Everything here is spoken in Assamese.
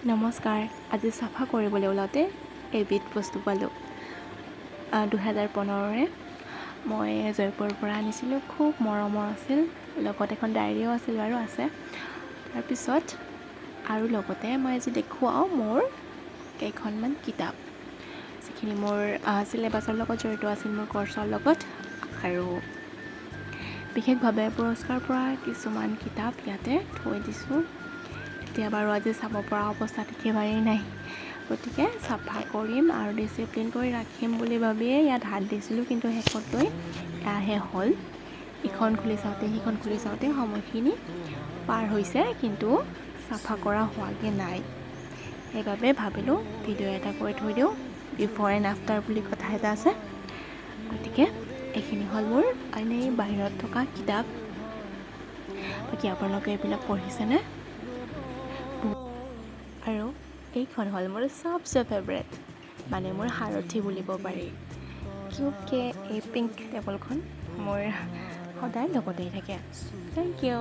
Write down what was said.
নমস্কাৰ। আজি চাফা কৰিবলৈ ওলাওঁতে এবিধ বস্তু পালোঁ। 2015ৰে মই জয়পুৰৰ পৰা আনিছিলোঁ। খুব মৰমৰ আছিল। লগত এখন ডায়েৰীও আছিল বাৰু, আছে। তাৰপিছত আৰু লগতে মই আজি দেখুৱাওঁ মোৰ কেইখনমান কিতাপ, যিখিনি মোৰ চিলেবাছৰ লগত জড়িত আছিল, মোৰ কৰ্চৰ লগত, আৰু বিশেষভাৱে পুৰস্কাৰ পোৱা কিছুমান কিতাপ ইয়াতে থৈ দিছোঁ। এতিয়া বাৰু আজি চাব পৰা অৱস্থাত একেবাৰেই নাই। গতিকে চাফা কৰিম আৰু ডিচিপ্লিন কৰি ৰাখিম বুলি ভাবিয়ে ইয়াত হাত দিছিলোঁ, কিন্তু শেষত গৈ এয়াহে হ'ল। ইখন খুলি চাওঁতে, সিখন খুলি চাওঁতে সময়খিনি পাৰ হৈছে, কিন্তু চাফা কৰা হোৱাগৈ নাই। সেইবাবে ভাবিলোঁ ভিডিঅ' এটা কৰি থৈ দিওঁ। বিফ'ৰ এণ্ড আফটাৰ বুলি কথা এটা আছে। গতিকে এইখিনি হ'ল মোৰ এনেই বাহিৰত থকা কিতাপ। বাকী আপোনালোকে এইবিলাক পঢ়িছেনে? আৰু এইখন হ'ল মোৰ চবচে ফেভৰেট, মানে মোৰ সাৰথি বুলিব পাৰি। কিউটকৈ এই পিংক টেবুলখন মোৰ সদায় লগতেই থাকে। Thank U.